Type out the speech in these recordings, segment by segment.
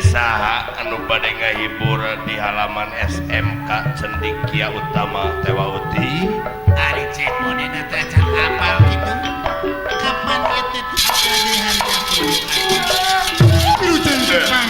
Saha anu bade ngahibur di halaman SMK Cendikia Utama Tewauti. Ari cek modena teh can apal kitu. Kapan ieu teh di harga Wilujeng Jepang.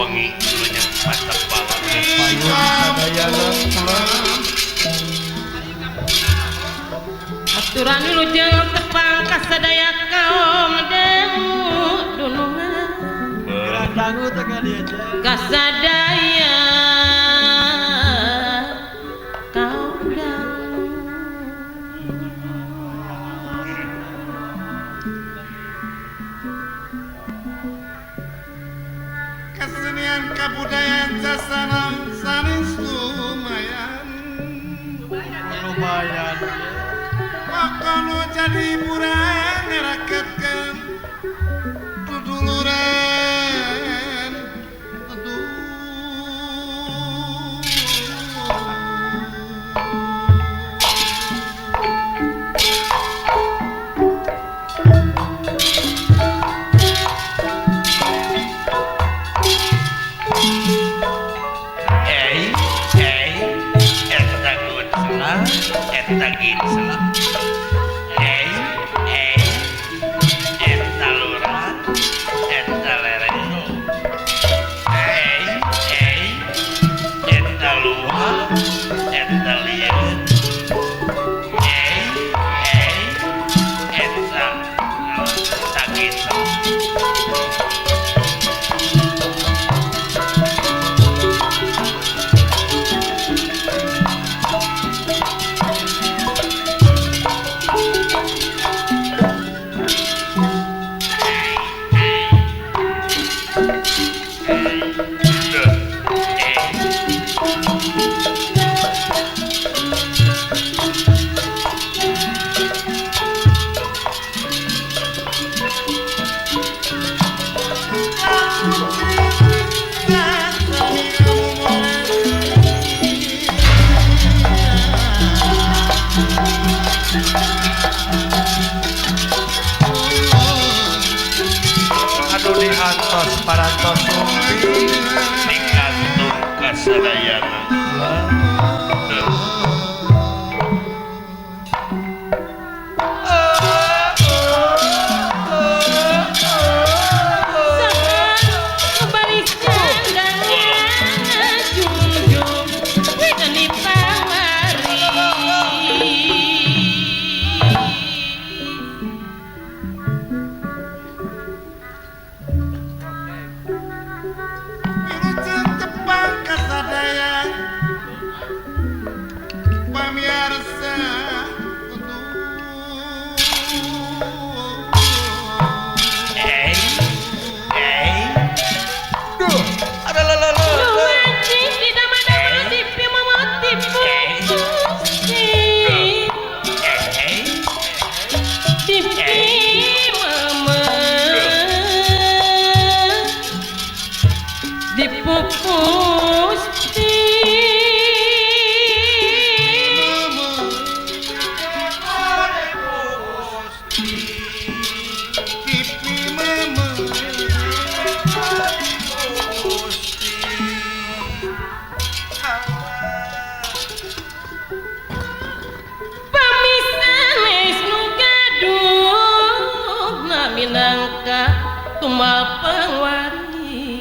Wengi wilujeng patepangan sadayana pulang. Aturan wilujeng tepang kasadaya kaum dangu dunungan. Dangu teh ka dieu. Kasadaya kaum dangu. Kesenian kebudayaan sasana sanes lumayan. Lumayan. Kono jadi hiburan ngeraketkeun duduluran. Aduh. Eh, eh, eta geutslah, eta geutslah. Eh, eh, eta lurah, eta lereng. Eh, eh, eta luar, eta lieun. Eh, eh, eta sakitu. Aduh diantos parantos sumping Di kantor kasadayana. Wilujeng tepang kasadaya pamirsa. Eh, eh, Duh, ada lalalala. eh, eh. Pipi mama. Minangka tumal pangwari.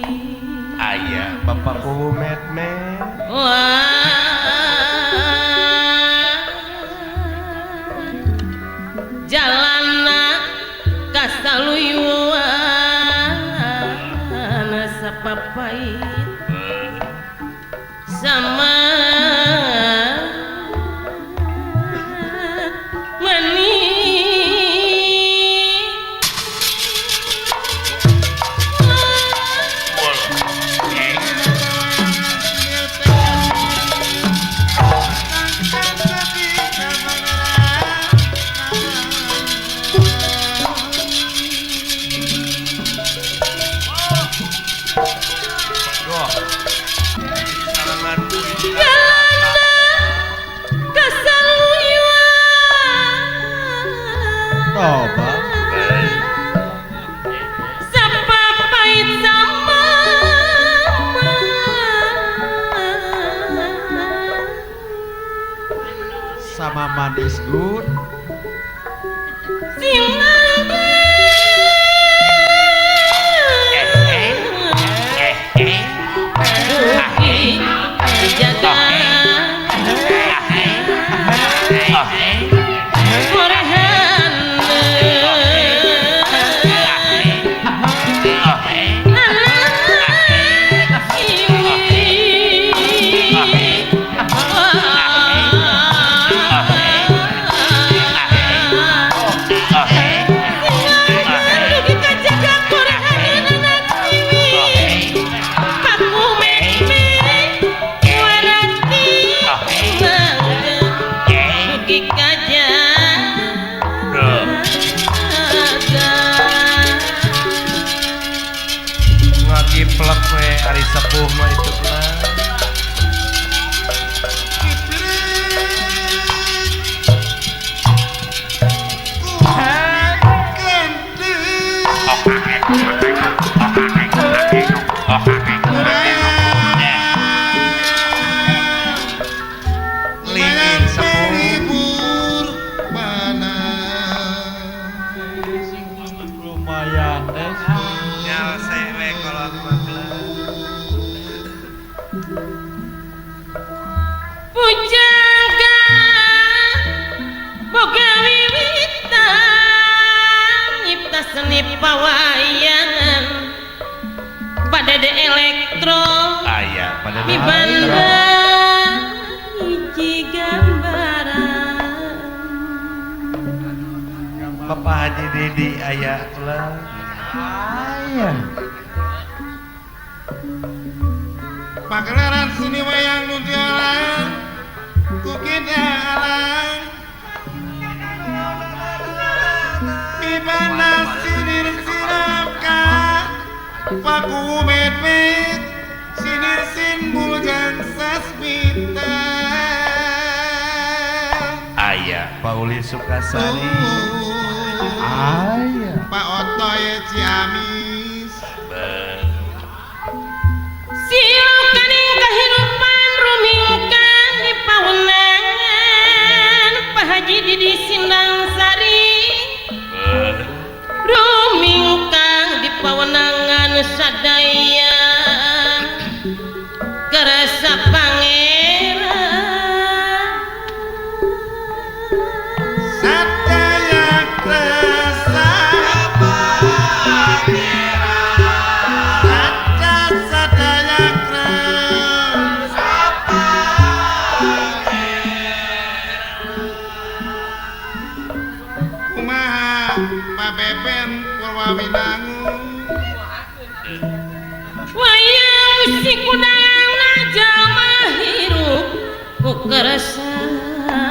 Aya Bapak Kumet me. Jalana kasaluyuan sapapait sama mani. Eh, Duh. Sarangan Jalana kasaluyuan Toba. sapapait sama Sama manis good. Eh, eh, eh, eh. Ngagiplek we ari sepuh mah itu mah. Lingin sepuh Lumayan deh. Nyalse we kolot mah. Pujangga boga wiwitan nyipta seni pawayangan pada de elektro aya pada mibanda hiji gambaran Bapak Haji Dedi aya ulah Aya. Pagelaran seni wayang nu dialang ku alang mibanda sinir sinapka paku met-met sinir simbul jang sasmita aya Pauli Sukasari Aya. Pak Otoy Ciamis Silau kaning kehidupan rumingkang di pawenangan Pak Haji Didi Sindang Sari rumingkang di pawenangan sadaya kerasa pangeran sadaya kerasa pangeran sadaya kerasa pangeran kumaha Pak Beben Purwawinangun wayang si kudang jalma hirup ku keresana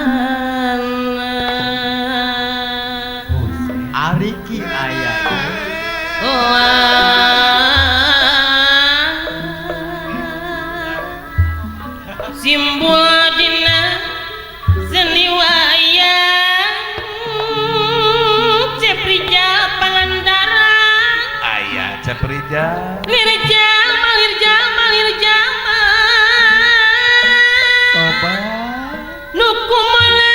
Ariki aya. Simbol dina seni wayang Ceprija Pangandaran aya Ceprija Lirja malirja malirja Toba. Nu kumana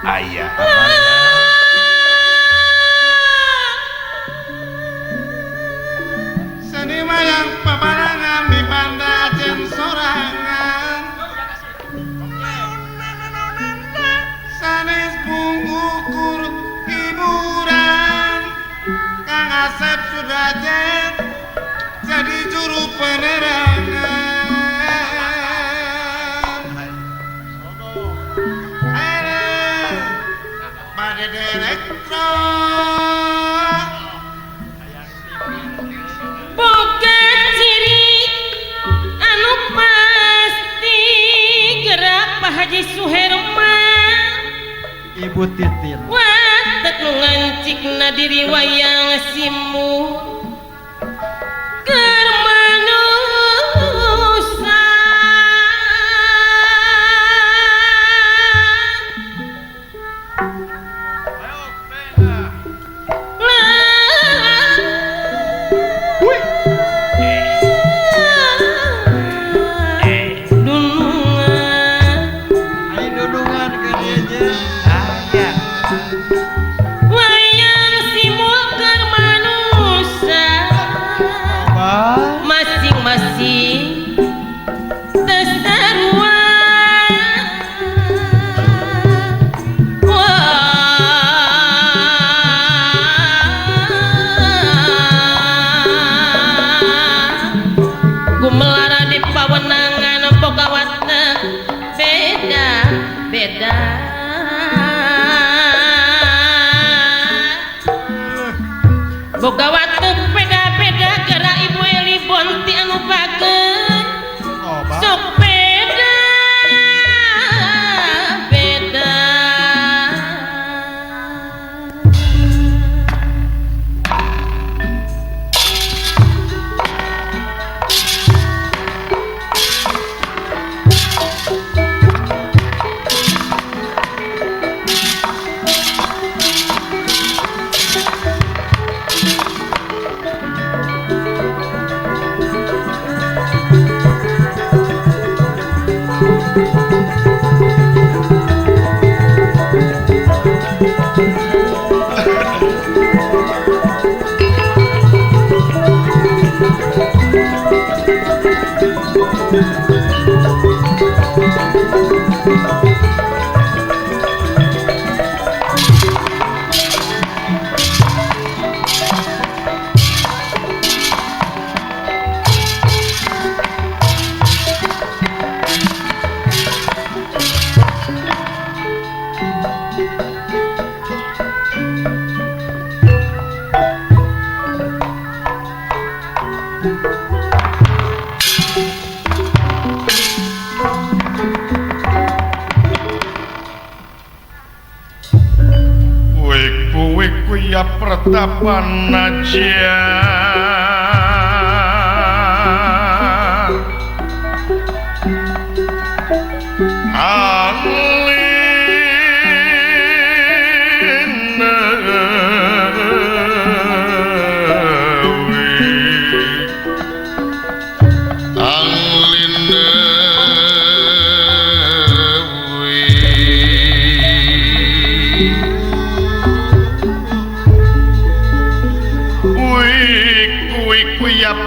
aya seni wayang paparangan di banda ajen sorangan sanes bungukur hiburan Kang Asep Sudrajat jadi juru penerangan pada elektro boga ciri anu pasti gerak Pak Haji Suherman Ibu Titin. Watek nu ngancikna diri wayang simu keur manusa Dunungan Ayo dudungan ke dia nya. Aya wayang simul keur manusa di pawenangan boga watek beda beda. Boga watek beda-beda gara Ibu Eli Bonti anu bageun sok beda beda. Pertapan aja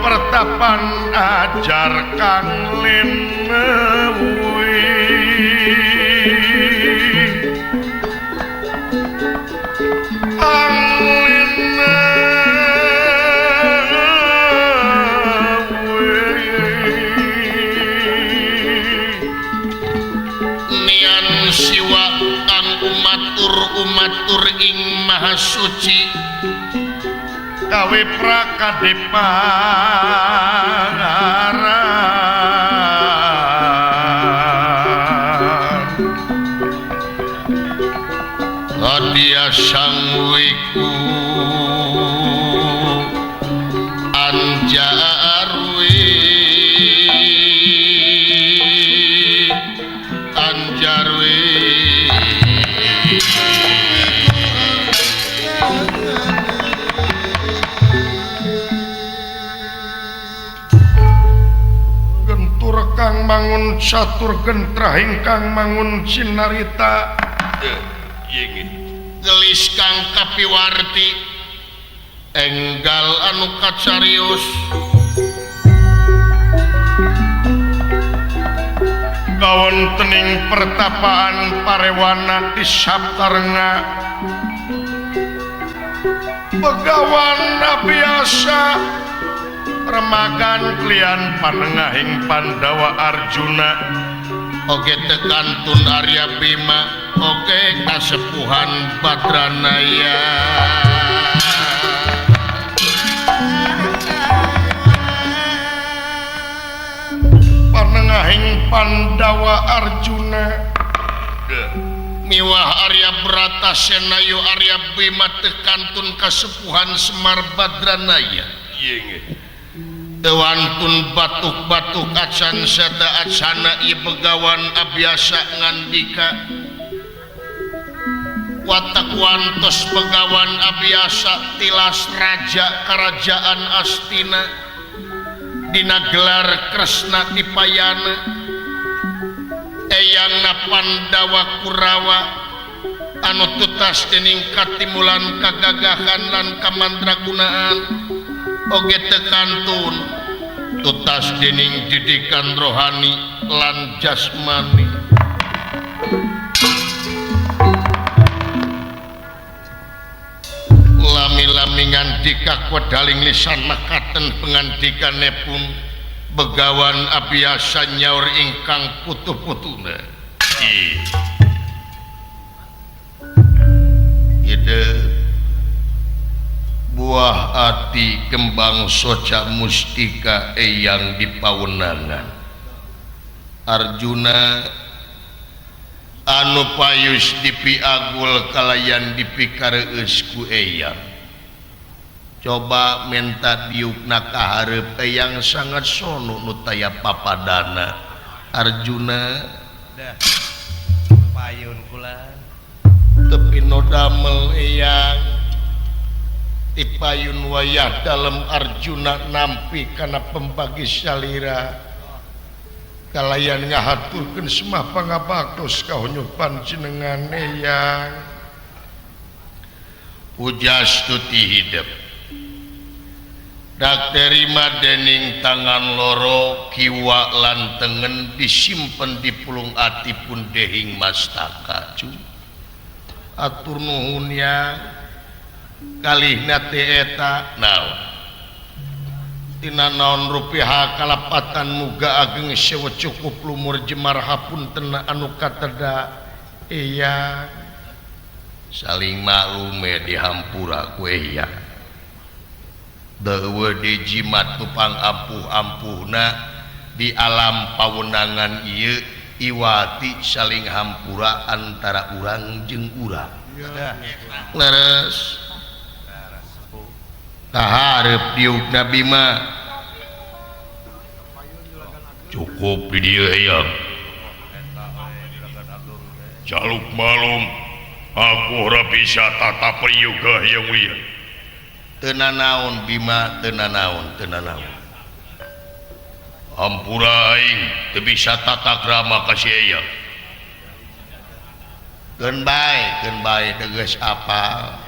pertapan ajar kang linewi ang linewi nian siwa kang umatur umatur ing maha suci gawe prakadeparan Adia sang wiku anjarwi anjarwi kang mangun catur gentrah ingkang mangun cinarita gelis kang kapiwarti enggal anu kacarius kawontening pertapaan parewana di Saptarenga begawan biasa remagan klian panengahing Pandawa Arjuna oge tekantun Arya Bima oge kasepuhan Badranaya panengahing Pandawa Arjuna miwah Arya Bratasena yu Arya Bima tekantun kasepuhan Semar Badranaya tewantun batuk-batuk acan seta acana ieu begawan abiasa ngandika watak wantos begawan abiasa tilas raja kerajaan Astina dina gelar Kresna Dipayana eyangna Pandawa Kurawa anu tutas dening katimulan kagagahan lan kamandragunaan oge tekantun tutas dening didikan rohani lan jasmani lami-lami ngandika kwedaling lisan makaten pengandikanipun Begawan abiasa nyaur ingkang putu-putuna. Ide buah ati kembang soca mustika eyang di pawenangan. Arjuna anu payus dipiagul kalayan dipikareus ku eyang. Coba menta diukna ka hareup eyang sangat sono nu taya papadana. Arjuna dah payun kula tepi no damel eyang tipayun wayah dalem Arjuna nampi kana pembagi salira kalayan ngahaturkeun semah pangabaktos ka honyo panjenengan eyang. Pujastuti hidep dak terima dening tangan loro kiwa lan tengen disimpen di pulung ati pun dehing mastaka cu atur nuhun ya kalihna teh eta naon tina naon rupiah kalapatan muga ageng sewa cukup lumur jemar hapunten anu kateda eyang saling maklume dihampura ku eyang. Dewe di jimat tupang ampuh-ampuhna di alam pawenangan ieu iwati saling hampura antara urang jeung urang. Leres. Kahareup diukna Bima. Cukup di dieu eyang. Jaluk malum aku ora bisa tata priyuga yang liya. Teu nanaon Bima, teu nanaon, teu nanaon. Hampura aing teu bisa tata krama ka si eyang. Keun bae degeus apal.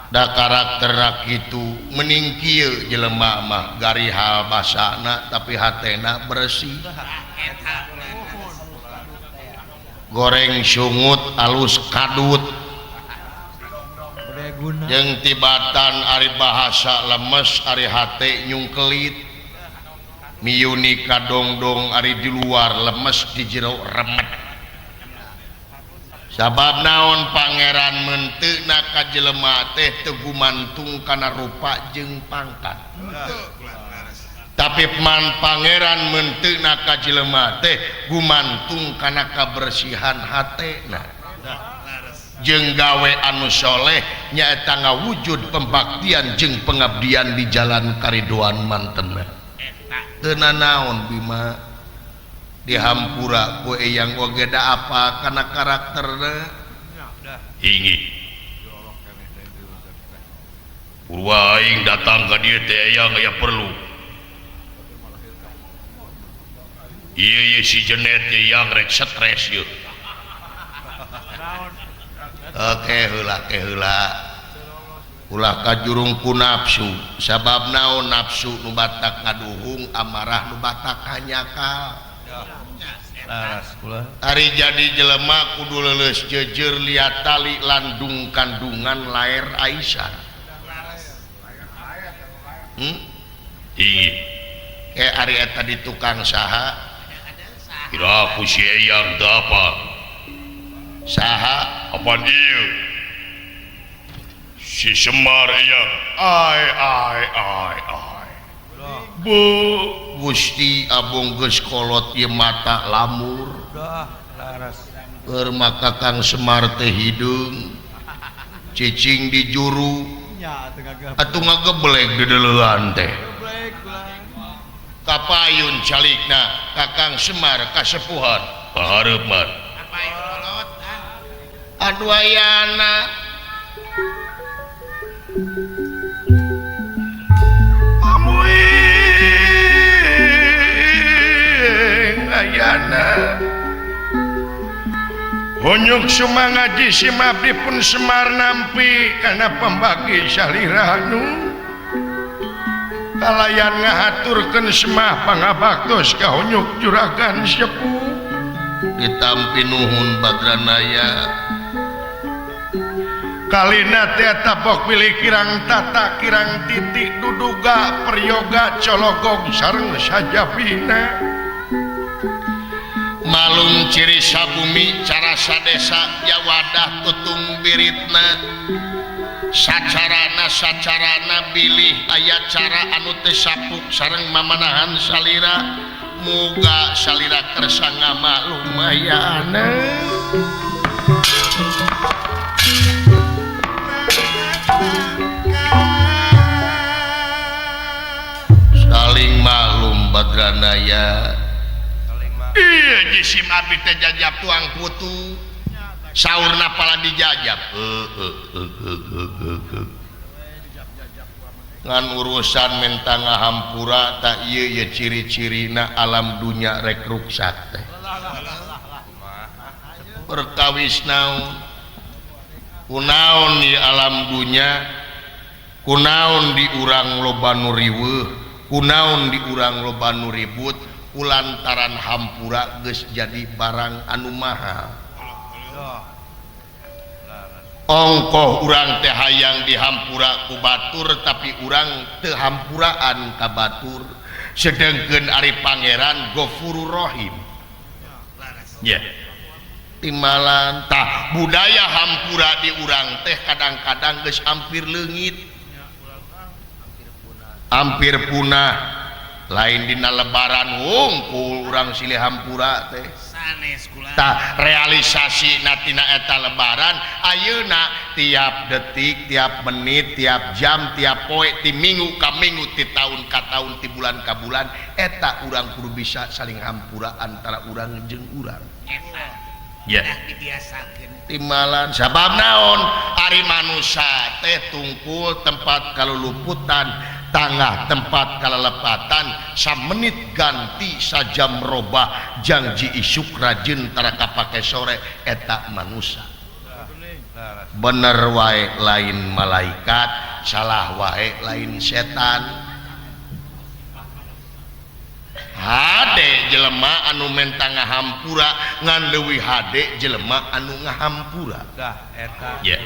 Da karakterna kitu mending kieu jelema mah garihal basana tapi hatena bersih. Goreng sungut alus kadut. Jeung tibatan ari bahasa lemes ari hate nyungkelit miyuni kadongdong ari di luar lemes di jero remet. Sabab naon pangeran menteuna ka jelema teh teu gumantung kana rupa jeung pangkat. Tapi man pangeran menteuna ka jelema teh gumantung kana kabersihan hatena. Jeung gawe anu soleh nyaeta ngawujud pembaktian jeung pengabdian di jalan karidoan mantena. Teu nanaon Bima dihampura ku eyang oge da apa kana karakterna. Ingi purwa aing datang ka dieu teh eyang aya perlu. Ieu ieu si Jenet yang rek stres ieu. Oke heula ke heula ulah kajurung ku nafsu sabab naon nafsu nu batak ngaduhung amarah nu batak hanyakal. Ari jadi jelema kudu leuleus jeujeur liat tali landung kandungan laer Aisyah. Ingi ari eta di tukang saha? Kira aku si eyang teu apa? Saha? Apaan ieu? Si Semar eyang. Ai ai ai ai. Bu Gusti abong geus kolot ieu mata lamur. Keur maka Kang Semar teh hideung. Cicing di juru. Atuh ngageblek dedeleuan teh. Kapayun calikna ka Kang Semar kasepuhan. Pahareup mah. Aduh ayana amuing ayana Honyuk sumangaji simabdi pun Semar nampi kana pembagi saliranu kalayan ngahaturkeun semah pangabaktos ka honyuk juragan sepuh ditampi nuhun Badranaya. Kalina teh tapok pilih kirang tata kirang titik duduga peryoga cologog sareng sajabina malum ciri sabumi cara sadesa ya wadah tutung biritna sacarana sacarana bilih aya cara anu teu sapuk sareng mamanahan salira muga salira kersa ngamalumayana. Saling maklum Badranaya. Iya jisim abdi teh jajab tuang putu saurna pala dijajab. Ngan urusan menta ngahampura tak ieu ye ciri-cirina alam dunya rek ruksak teh. Perkawis naon? Kunaon di alam dunya? Kunaon di urang loba nu riweuh? Kunaon di urang loba nu ribut? Kulantaran hampura geus jadi barang anu mahal. Ongkoh urang teh hayang dihampura ku batur tapi urang teu hampuraan ka batur. Sedengkeun ari Pangeran Gofurur Rahim. Ya. Timbalan tah budaya hampura di urang teh kadang-kadang geus hampir leungit. Hampir punah. Lain dina lebaran wungkul urang silih hampura teh. Tah realisasi natina eta lebaran ayeuna tiap detik, tiap menit, tiap jam, tiap poe, ti minggu ka minggu, ti taun ka taun, ti bulan ka bulan eta urang kudu bisa saling hampura antara urang jeung urang. Ya. Timbalan sabab naon ari manusa teh tungkul tempat kaluluputan tangah tempat kalelepatan samenit ganti sajam robah jangji isuk rajin tara kapake sore eta manusa bener wae lain malaikat salah wae lain setan hade jelema anu menta ngahampura ngan leuwih hade jelema anu ngahampura dah eta yeah.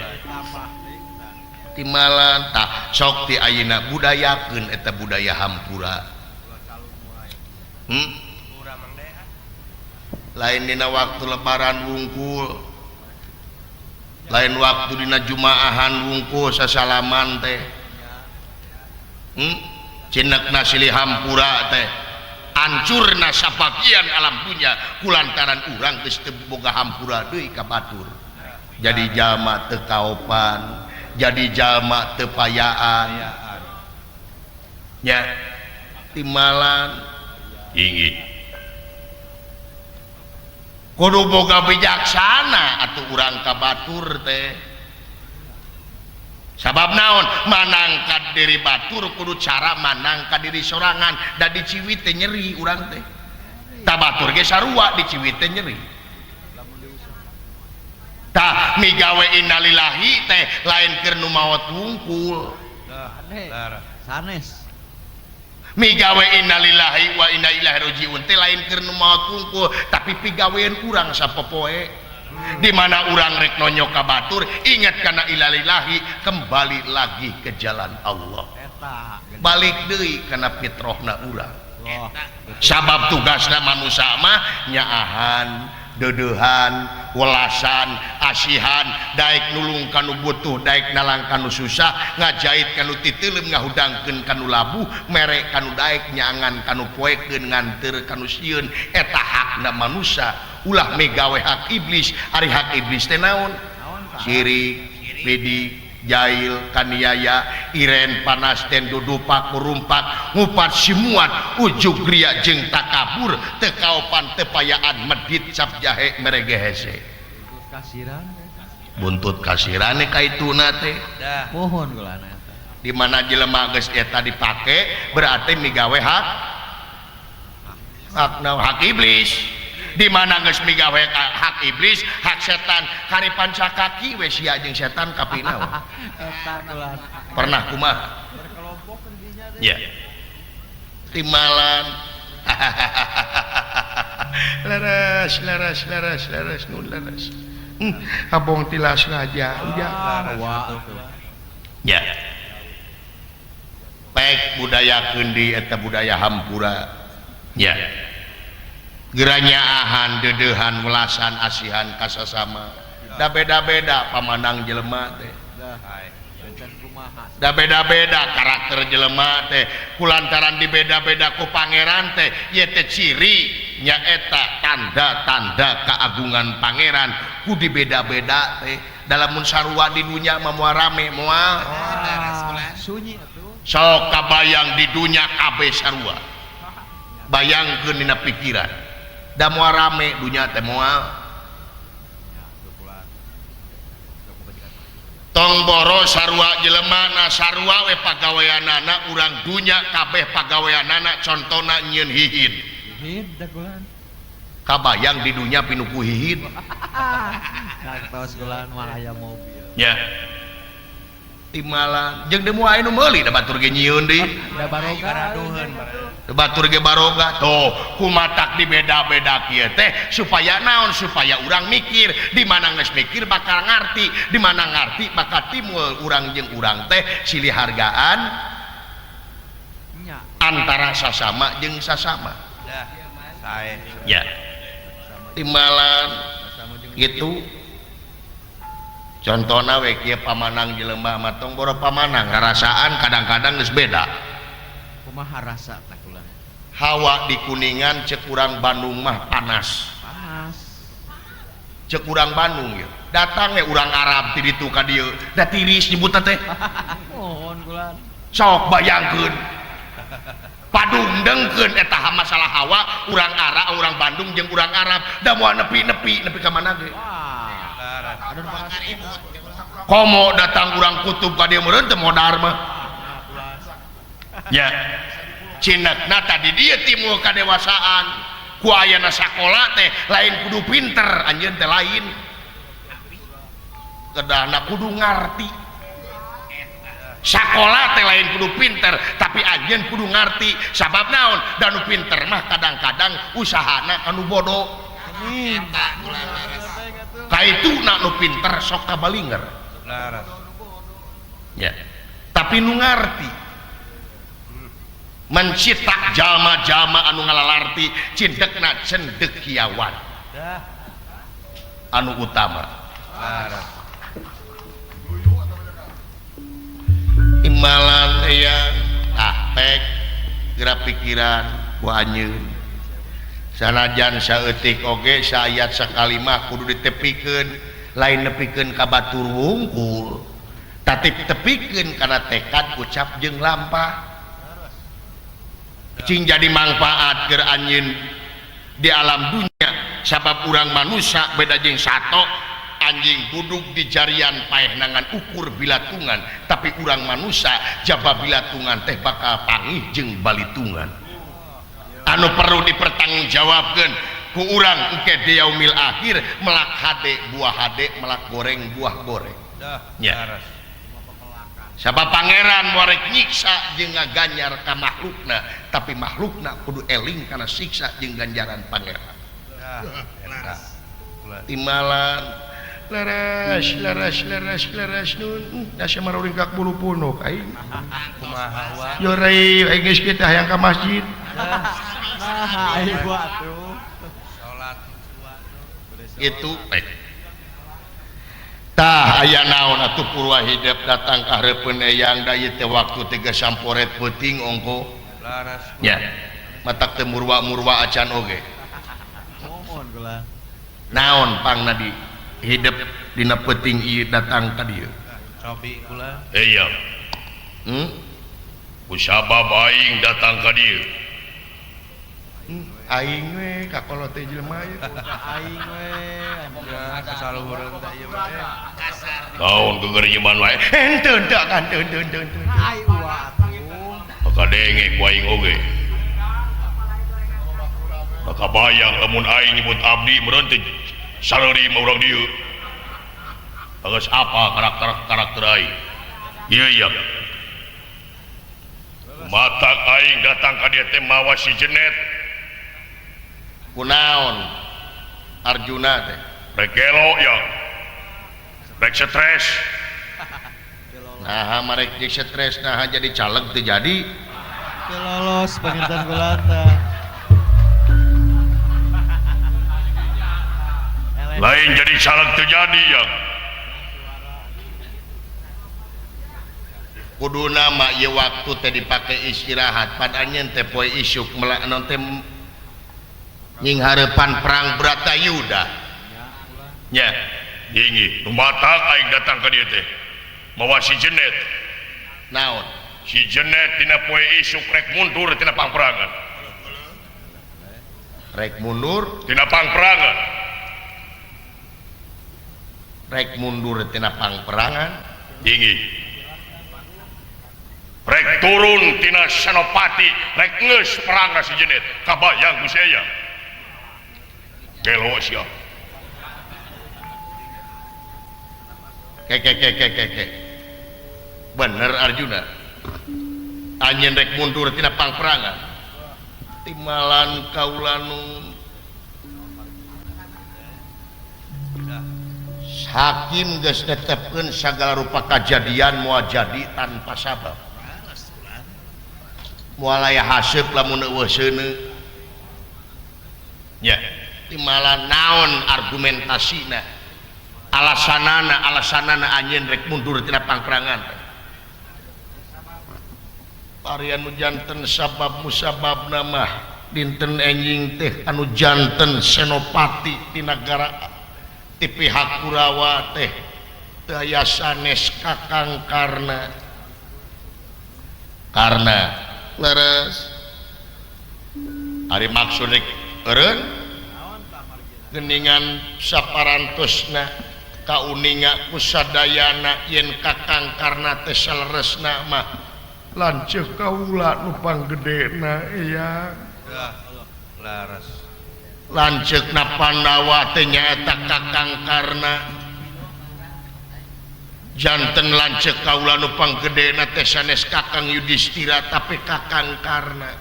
Timbalan tah sok ti ayeuna budayakeun eta budaya hampura. Lain dina waktu lebaran wungkul, lain waktu dina jumaahan wungkul sasalaman teh. Cinekna silih hampura teh ancurna sabagian alam dunya kulantaran urang geus teu boga hampura deui ka batur. Jadi jalma teu kaopan, jadi jalma teu payaan nya timbalan inggih kudu boga bijaksana atuh urang ka batur teh sabab naon manangkat diri batur kudu cara manangkat diri sorangan da diciwit teh nyeri urang teh ta batur ge sarua diciwit teh nyeri. Tah migawe innalillahi teh lain keur nu maot wungkul. Sanes. Migawe innalillahi wa inna ilaihi rajiun teh lain keur nu maot wungkul tapi pigawean urang sapopoe. Di mana urang rek nonyo ka batur ingat kana innalillahi kembali lagi ke jalan Allah. Balik deui kana fitrahna urang. Sabab tugasna manusia mah nyaahan deudeuhan, welasan, asihan, daek nulung kanu butuh, daek nalang kanu susah, ngajait kanu titeuleum, ngahudangkeun kanu labuh, mere kanu daek, nyangan kanu poekeun, nganteur kanu sieun, eta hakna manusia. Ulah megawe hak iblis, ari hak iblis teh naon? Sirik, bidik, jail, kaniaya, iren, panas, ten, dudupak, kurumpak, ngupat simuat, ujug ria jeung takabur, teu kaopan teu payaan, medit cap jahe merege hese. Kasiran. Buntut kasirane ka ituna teh. Pohon geulana eta. Di mana jelema geus eta dipake berarti migawe hak hak iblis. Di mana geus migawe hak iblis, hak setan, kari pancakaki we sia jeung setan kapina. Eta geulana. Pernah kumaha? Ya. Timbalan. Leres leres leres leres nun leres. Abong tilas raja udah. Ya. Pek budaya kendi eta budaya hampura. Ya. Geranyaahan, deudeuhan, welasan, asihan kasasama. Da beda-beda pamanang jelema teh. Da beda-beda karakter jelema teh. Kulantaran dibeda-beda ku pangeran teh, ieu teh ciri nyaeta tanda-tanda keagungan pangeran ku dibeda-beda teh. Dalam mun sarua di dunya mah moal rame moal. Sunyi atuh. Sok kabayang di dunya kabeh sarua. Bayangkeun dina pikiran. Da moal rame dunya teh moal. Tong boro sarua jelemana sarua we pagaweanana urang dunya kabeh pagaweanana contona nyieun hihid. Hihid dagolan. Kabayang di dunya pinuku hihid. Kaktos gulan mah aya mobil. Ya. Timalan jeung deui moal anu meuli da batur ge nyieun deui. Da baroga. Da batur ge baroga. Tuh kumatak dibeda-beda kieu teh supaya naon, supaya urang mikir, di mana geus mikir bakal ngarti, di mana ngarti bakal timbul urang jeung urang teh silih hargaan antara sasama jeung sasama. Ya. Timalan gitu. Contohna we kieu pamanang jelema mah tong boro pamanang ngarasaan kadang-kadang geus beda. Kumaha rasa tah kula? Hawa di Kuningan cek urang Bandung mah panas. Panas. Cek urang Bandung ieu. Datang we urang Arab ti ditu ka dieu, da tiris nyebutna teh. Mohon kula. Sok bayangkeun. Padungdengkeun eta masalah hawa urang Arab, urang Bandung jeung urang Arab, da moal nepi-nepi nepi ka mana ge. Komo datang urang kutub ka dieu meureun teu modar mah. Ya. Cinekna tadi dieu timbul kadewasaan. Ku ayana sakola teh lain kudu pinter, anjeun teh lain. Kedahna kudu ngarti. Sakola teh lain kudu pinter, tapi anjeun kudu ngarti. Sabab naon? Da nu pinter mah kadang-kadang usahana kanu bodoh. Kaituna nu pinter sok kabalinger. Ya. Tapi nu ngarti mencitak jalma-jalma anu ngalalarti cindekna cendekiawan anu utama. Imalan eyang ah pek gerak pikiran ku anjeun. Sanajan saeutik oge saayat sakalimah kudu ditepikeun, lain nepikeun ka batur wungkul, tapi tepikeun kana tekad ucap jeung lampah. Cing jadi mangfaat keur anjeun di alam dunya, sabab urang manusia beda jeung sato anjing buduk di jarian paeh nangan ukur bilatungan, tapi urang manusia jaba bilatungan teh bakal pangih jeung balitungan. Anu perlu dipertanggungjawabkeun ku urang engke di yaumil akhir, melak hade buah hade, melak goreng buah goreng. Ya. Sabab pangeran warek nyiksa jeung ngaganyar ka makhlukna, tapi makhlukna kudu eling kana siksa jeung ganjaran pangeran. Timalan leres leres leres leres nun da samaruringkak bulu punuk aing. Kumaha wa? Yo rei aing geus kieu teh hayang ka masjid. Nah, aing atuh. Salat itu tah aya naon atuh purwa hidup datang ka hareupeun eyang da ieu teh waktu teh geus samporet peuting ongko. Ya. Matak teu murwa-murwa acan oge. Mohon kula. Naon pangna di hidup dina peuting ieu datang ka dieu? Cobi kula. Iya. Ku sabab aing datang ka dieu. Aing we kakolot teh jelema ieu. Aing we kasaluhureun teh ieu mah. Naon gegerjeman wae. Henteu teu kan teu teu teu. Ai atuh. Maka denge ku aing oge. Maka bayang lamun aing nyebut abdi meureun teh saleuri mah urang dieu. Geus apa karakter-karakter aing. Ieu ieu. Matak aing datang ka dieu teh mawa si Jenet. Kunaon Arjuna teh rekelo ya. Rek stres. Nah, marek jeung stres nah jadi caleg teu jadi. Teu lolos panginten kulanta. Lain jadi caleg teu jadi ya. Kuduna mah ieu waktu teh dipake istirahat pan anjeun teh poe isuk melak naon teh nying hareupan perang Bratayuda. Nya, ingi lumatak aing datang ka dieu teh. Mawa si Jenet. Naon? Si Jenet tina poe isuk rek mundur tina pangperangan. Rek mundur tina pangperangan. Rek mundur tina pangperangan. Ingi. Rek turun tina Senopati, rek geus perang si Jenet. Kabayang ku sia. Gelo sia. Ke ke ke ke ke ke. Bener Arjuna. Anjeun rek mundur tina pangperangan. Timalan kaula nu hakim geus netepkeun sagala rupa kajadian moal jadi tanpa sabab. Moal aya haseup lamun eueuh seuneu. Nya, timalan naon argumentasina? Alasanana alasanana anjeun rek mundur tina pangperangan. Parian nu janten sabab musababna mah dinten enjing teh anu janten Senopati ti nagara ti pihak Kurawa teh teu aya sanes Kakang Karna. Karna leres ari maksud rek eureun geningan saparantosna kauninga ku sadayana yen Kakang Karna teh saleresna mah lanceuk kaula nu panggedena eyang. Leres. Lanceukna Pandawa teh nyaeta Kakang Karna. Janten lanceuk kaula nu panggedena teh sanes Kakang Yudhistira tapi Kakang Karna.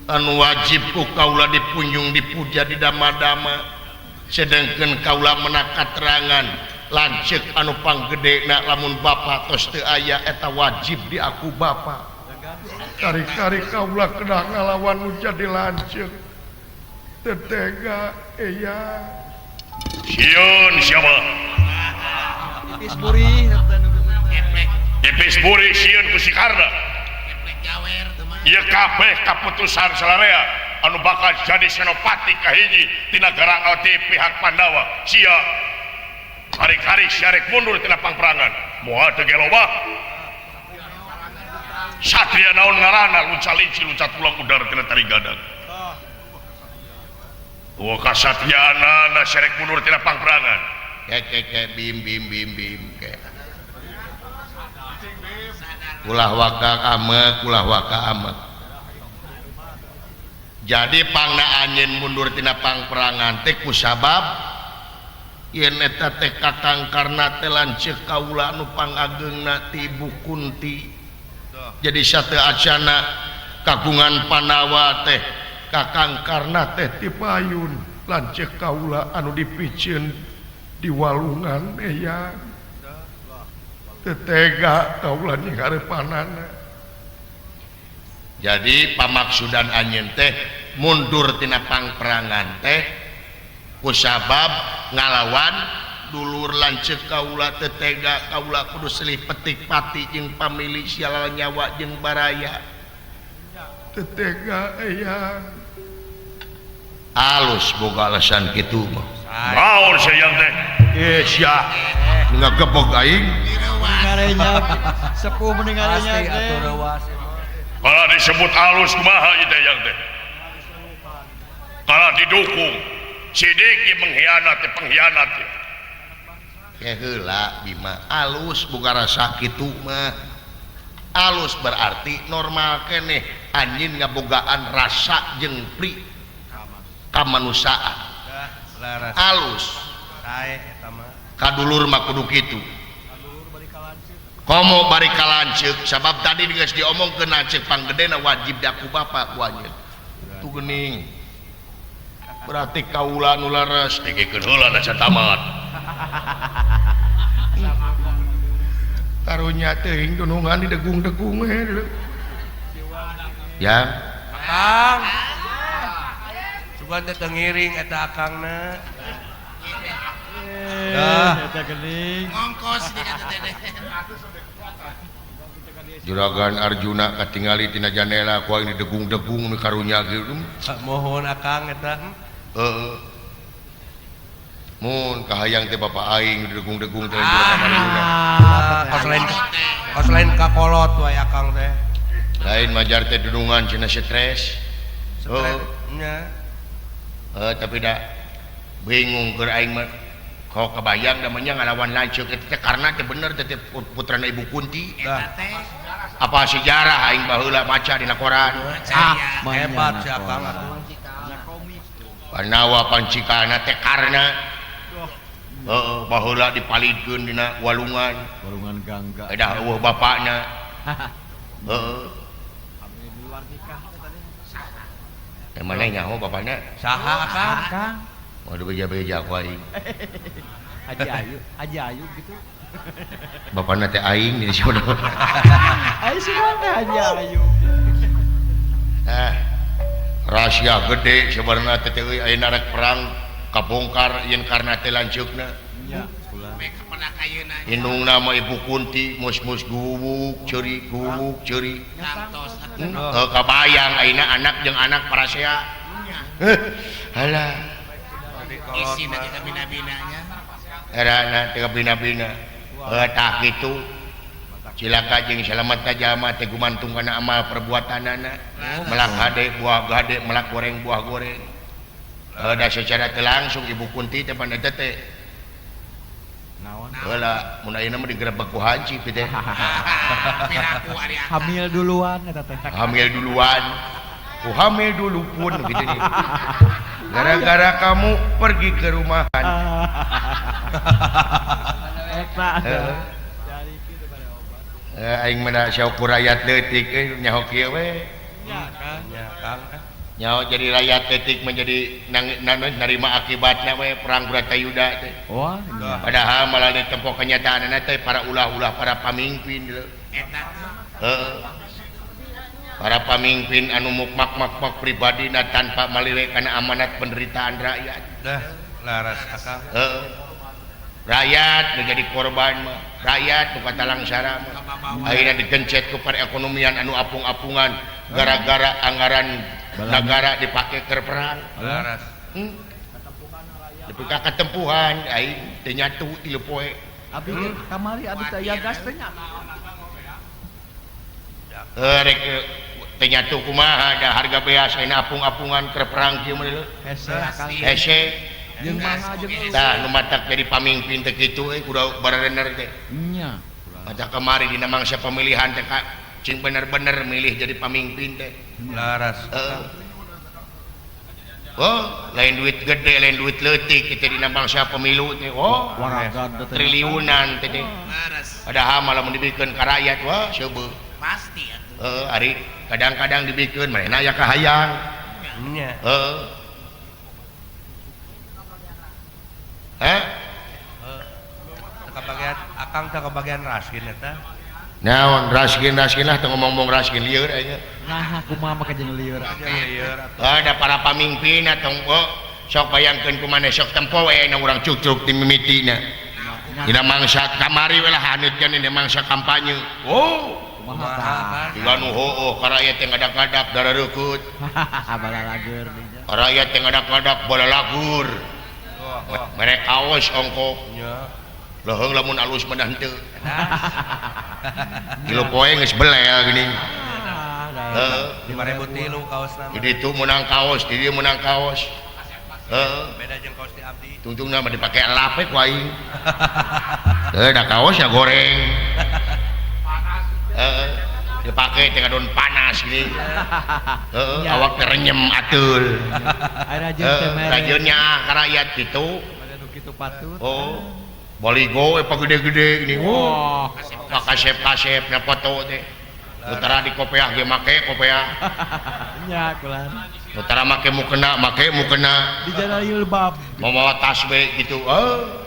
Anu wajib ku kaula dipunjung dipuja didama-dama. Sedengkeun kaula menak katerangan lanceuk anu panggedena lamun bapa tos teu aya eta wajib diaku bapa. Kari-kari kaula kedah ngalawan nu jadi lanceuk. Teu tega eyang. Sieun siapa? Ipis buri Ipis buri sieun ku si Karna. Ieu kabeh kaputusan salarea anu bakal jadi Senopati kahiji ti nagara ti pihak Pandawa. Sia hari-hari sia rek mundur tina pangperangan. Moal teu gelo mah. Satria naon ngaranna lunca linci lunca tulang udara tina tari gadang. Wah kasatriaanana sia rek mundur tina pangperangan. Ke ke ke bim bim bim bim ke. Ulah waka amek, ulah waka amek. Jadi pangna anjeun mundur tina pangperangan teh kusabab yen eta teh Kakang Karna teh lanceuk kaula nu pangageungna ti Ibu Kunti. Jadi sateu acana kagungan Pandawa teh Kakang Karna teh ti payun lanceuk kaula anu dipiceun di walungan eyang. Teu tega kaula nying hareupanana. Jadi pamaksudan anjeun teh mundur tina pangperangan teh kusabab ngalawan dulur lanceuk kaula teu tega kaula kudu silih petik pati jeung pamili sialala nyawa jeung baraya. Teu tega eyang. Alus boga alasan kitu mah. Naon sia yang teh? Eh sia ngagebog aing. Sepuh meninggalnya teh. Kalau disebut alus kumaha ieu teh yang teh? Kalau didukung Sidiki mengkhianati pengkhianat. Ke heula Bima alus boga rasa kitu mah. Alus berarti normal keneh anjeun ngabogaan rasa jeung pri kamanusiaan. Alus. Kadulur mah kudu kitu. Komo bari kalanceuk sabab tadi geus diomongkeun lanceuk panggedena wajib diaku bapa ku anjeun. Tuh geuning. Berarti kaula nu leres dikekeun heula da tamat. Karunya teuing dunungan di degung-degung we. Ya. Akang. Sugan teh teu ngiring eta akangna. Dah, eta geuning. Ngongkos di eta teh. Juragan Arjuna katingali tina jandela ku aing didegung-degung nu karunya kieu. Mohon akang eta. Heeh. Mun kahayang teh bapa aing didegung-degung teh Juragan Arjuna. Kos lain ka kolot wae akang teh. Lain majar teh dunungan cenah stres. Stres nya. Tapi da bingung keur aing mah. Kok kebayang namanya ngalawan lanceuk eta teh karena teh bener teh putrana Ibu Kunti. Eta teh apa sejarah aing baheula maca dina koran. Ah, hebat si akang atuh. Panawa pancikana teh karena heeh baheula dipalidkeun dina walungan. Walungan Gangga. Edah eueuh bapakna. Heeh. Hamil di luar nikah teh tadi. Teh maneh nyaho bapakna? Saha akang? Waduh beja-beja ku aing. Haji Ayu, Haji Ayu gitu. Bapakna teh aing di sono. Aing semua teh Haji Ayu. Rahasia gede sebenarnya teh euy ayeuna rek perang kabongkar yen karna teh lanceukna. Nya, indungna mah Ibu Kunti mus-mus guwuk ceuri guwuk ceuri. Heuh kabayang ayeuna anak jeung anak parasea. Halah. Isina kita bina-binanya. Erana teh bina-bina. Heuh tah kitu. Cilaka jeung salametna jalma teh gumantung kana amal perbuatanana. Melak hade buah gade, melak goreng buah goreng. Heuh da secara teu langsung Ibu Kunti teh pan eta teh. Naon? Heula mun ayeuna mah digerebek ku haji teh. Piraku ari akang. Hamil duluan eta teh. Hamil duluan. Ku hamil dulu pun gitu nih. Gara-gara kamu pergi ke rumahan. Eta. Aing mah syukur rakyat leutik euy nyaho kieu we. Nya Kang. Nyaho jadi rakyat leutik menjadi narima akibatna we perang Bratayuda teh. Wah, padahal malah ditempo kenyataanna teh para ulah-ulah para pamimpin leuh. Eta. Heeh. Para pamimpin anu mukmak-makmak pribadina tanpa malire kana amanat penderitaan rakyat. Dah, laras akang. Heeh. Rakyat menjadi korban mah, rakyat nu katalangsara mah. Akhirnya digencet ku perekonomian anu apung-apungan gara-gara anggaran negara dipake keur perang. Laras. Nepi ka katempuhan aing teu nyatu tilu poe. Abi kamari abdi teh aya gas teh nya. Rek teu nyatu kumaha da harga beas ayeuna apung-apungan keur perang kieu mah leuh. Hese akang. Hese. Jeung mangga jeung tah nu matak jadi pamimpin teh kitu euy kudu barener teh. Nya. Matak kamari dina mangsa pemilihan teh ka cing bener-bener milih jadi pamimpin teh. Laras. Oh, lain duit gede, lain duit leutik kita dina mangsa pemilu teh. Oh, triliunan teh teh. Padahal malah mun dibikeun ka rakyat wah seubeuh. Pasti atuh. Heeh, ari kadang-kadang dibikeun manehna aya kahayang. Nya. Heeh. Hah? Kebagian akang teh kebagian raskin eta. Naon raskin-raskin lah teu ngomong-ngomong raskin lieur aing. Nah, kumaha make jeung lieur. Lieur atuh. Ada para pamimpin atau oh, sok bayangkeun kumaha sok tempo we na urang cucuk ti mimitina. Dina mangsa kamari we lah haneutkeun dina mangsa kampanye. Oh, kumaha tah? Jiga nu hooh ka rakyat teh ngadak-ngadak darareukeut. Balalagur. Rakyat teh ngadak-ngadak balalagur. Merek kaos ongko. Nya. Leuheung lamun alus mah henteu. Tilu poe geus belel geuning. Heeh, 5003 kaosna. Di ditu meunang kaos, di dieu meunang kaos. Heeh. Beda jeung kaos di abdi. Tungtungna mah dipake elap we ku aing. Heuh, da kaos ya goreng. Heeh. Dipake teh ngadon panas geuning. Heeh, awak teh renyem ateul. Rajeun nya ka rakyat kitu. Kitu patut. Oh. Baligo we pagede-gede geuning. Oh. Kasep-kasep na foto teh. Utara di kopeah ge make kopeah. Nya kulan. Utara make mukena, make mukena. Di jalan jilbab. Mau mawa tas we gitu. Oh.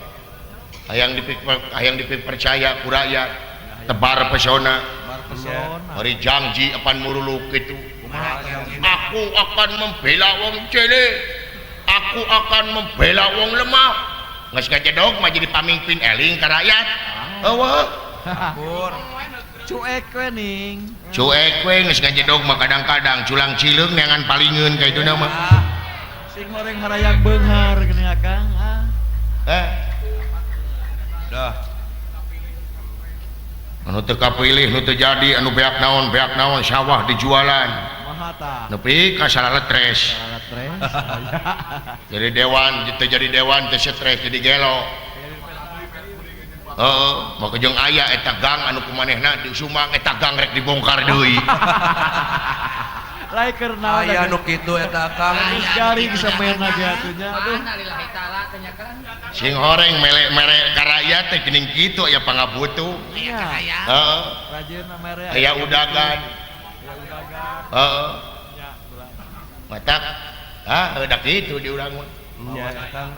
Hayang dipercaya ku rakyat tebar pesona. Bari janji apan muruluk kitu. Aku akan membela wong cilik. Aku akan membela wong lemah. Geus ngajedog mah jadi pamimpin eling ka rakyat. Eueuh. Cuek we ning. Cuek we geus ngajedog mah kadang-kadang culang cileung neangan palingeun ka ituna mah. Sing horeng marayang beunghar geuning Akang. Eh. Dah. Anu teu kapilih nu teu jadi anu beak naon sawah dijualan. Nepi ka salaletres. Jadi dewan teu jadi dewan teu stres jadi gelo. Heeh, maka jeung aya eta gang anu kumanehna di Sumang eta gang rek dibongkar deui. Lain keur naon aya nu kitu eta Kang. Geus garing semenna ge atuh nya. Aduh. Sing horeng melek-merek ka rakyat teh geuning kitu aya pangabutuh. Heeh. Rajin mere. Aya udagan. Heeh. Matak ah da kitu di urang mah.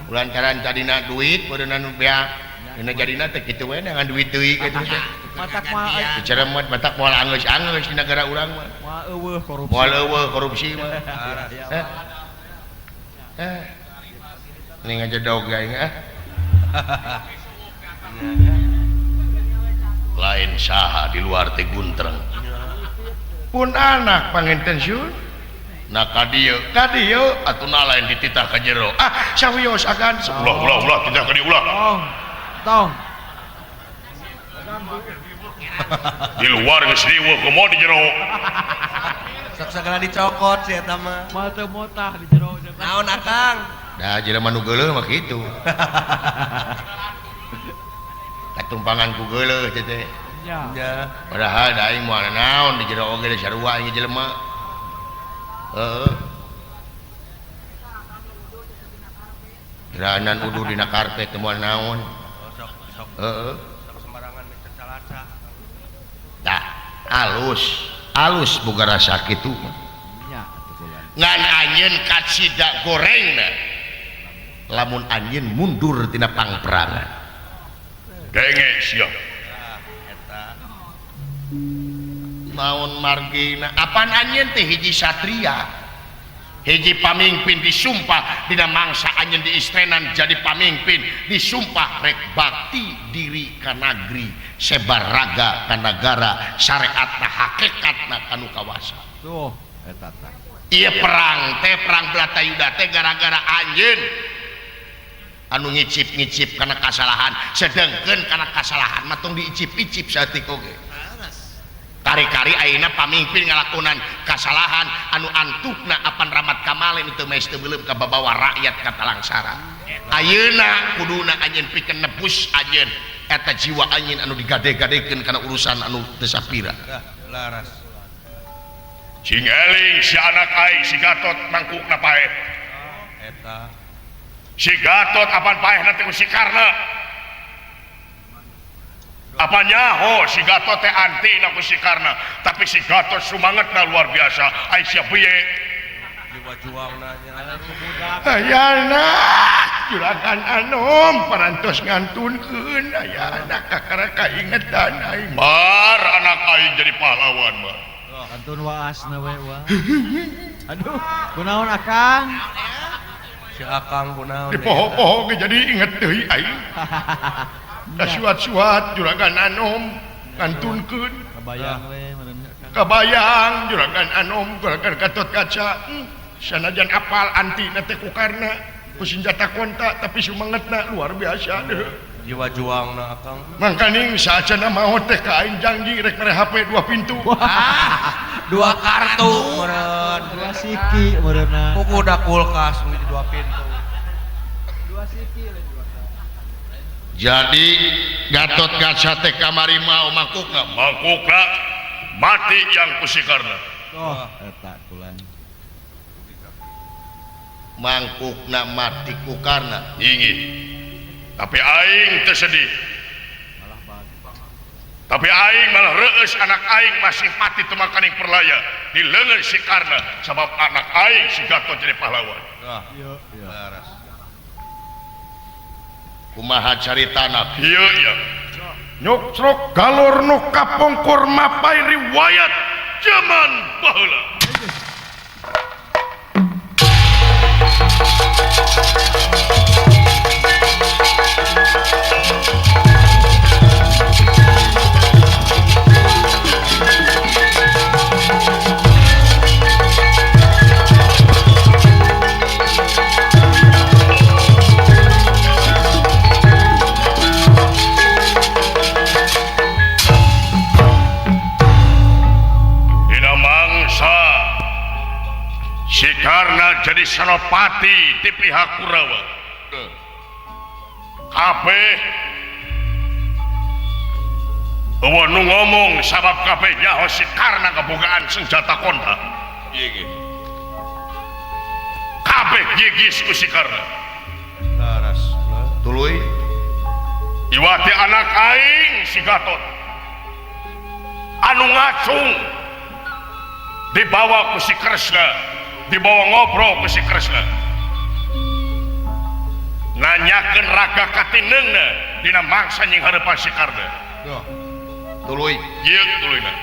Ulantaran tadina duit beureunan nu beak. Dina jadina teh kitu we dengan duit deui kitu teh. Matak mah diceremet matak moal angeus-angeus di negara urang mah. Moal eueuh korupsi. Moal eueuh korupsi mah. Eh. Ini ngajedog aing ah. Lain saha di luar teh guntreng. Pun anak panginten syur. Nah ka dieu atuh lain dititah ka jero. Ah, sawios agan. Ulah ulah ulah titah ka dieu ulah. Tong. Tong. Di luar geus riweuh kumaha di jero. Sok sagala dicokot si eta mah. Moal teu motah di jero. Naon Akang? Dah jelema nu geuleuh mah kitu. Katumpangan ku geuleuh teh teh. Nya. Padahal da aing moal naon di jero oge da sarua aing jelema. Heeh. Geranan uduh dina karpet teu moal naon. Heeh. Sok sembarangan mah calaca. Tah, alus. Alus boga rasa kitu mah. Nya atuh kula. Ngan anjeun kacida gorengna. Lamun anjeun mundur tina pangperangan. Denge sia. Eta. Naon margina? Apan anjeun teh hiji satria. Hiji pamimpin disumpah dina mangsa anjeun diistrenan jadi pamimpin disumpah rek bakti diri ka nagri sebar raga ka nagara syariatna hakikatna kanu kawasa. Tuh eta tah. Ieu perang teh perang Bratayuda teh gara-gara anjeun anu ngicip-ngicip kana kasalahan sedengkeun kana kasalahan mah tong diicip-icip saeutik oge. Kari-kari ayeuna pamimpin ngalakonan kasalahan anu antukna apan ramat kamalen teu mees teu beuleum ka babawa rakyat ka talangsara. Ayeuna kuduna anjeun pikeun nebus anjeun eta jiwa anjeun anu digade-gadekeun kana urusan anu teu sapira. Laras. Cing eling si anak aing si Gatot mangkukna paeh. Eta. Si Gatot apan paehna teh ku si Karna. Apa nyaho si Gatot teh anti na ku si Karna, tapi si Gatot sumangetna luar biasa. Ai sia piye? Jiwa juangna nya. Ayana juragan anom parantos ngantunkeun ayana kakara kaingetan aing. Mar anak aing jadi pahlawan mah. Kantun waasna we wa. Aduh, kunaon Akang? Si Akang kunaon? Dipoho-poho ge jadi inget deui aing. Da suat-suat juragan anom ngantunkeun. Kabayang we meureun Akang. Kabayang juragan anom juragan Gatot Kaca. Sanajan apal antina teh ku Karna, ku senjata konta tapi sumangetna luar biasa deuh. Jiwa juangna Akang. Mangkaning saacana maot teh ka aing janji rek mere HP 2 pintu. Dua kartu meureun. Dua siki meureunna. Kuku da kulkas nu 2 pintu. Dua siki lain dua kartu. Jadi Gatot Kaca teh kamari mah mangkukna, mangkukna mati yang ku si Karna. Oh, eta kulan. Mangkukna mati ku Karna. Ingin. Tapi aing teu sedih. Tapi aing malah reueus anak aing masih mati teu makaning perlaya di leungeun si Karna sabab anak aing si Gatot jadi pahlawan. Tah, Iya, iya. laras. Kumaha caritana? Ieu ya. Nyocrok galor nu kapungkur mapai riwayat zaman baheula. Karena jadi senopati di pihak Kurawa. Kabeh eueuh nu ngomong sabab kabeh nyaho si Karna kabogaan senjata konda. Kabeh gigis ku si Karna. Laras tuluy iwati anak aing si Gatot anu ngacung dibawa ku si Kresna, dibawa ngobrol ku si Kresna, nanyakeun raga katineungna dina mangsa nying hareupan si Karna. Tuluy ieu tuluyna.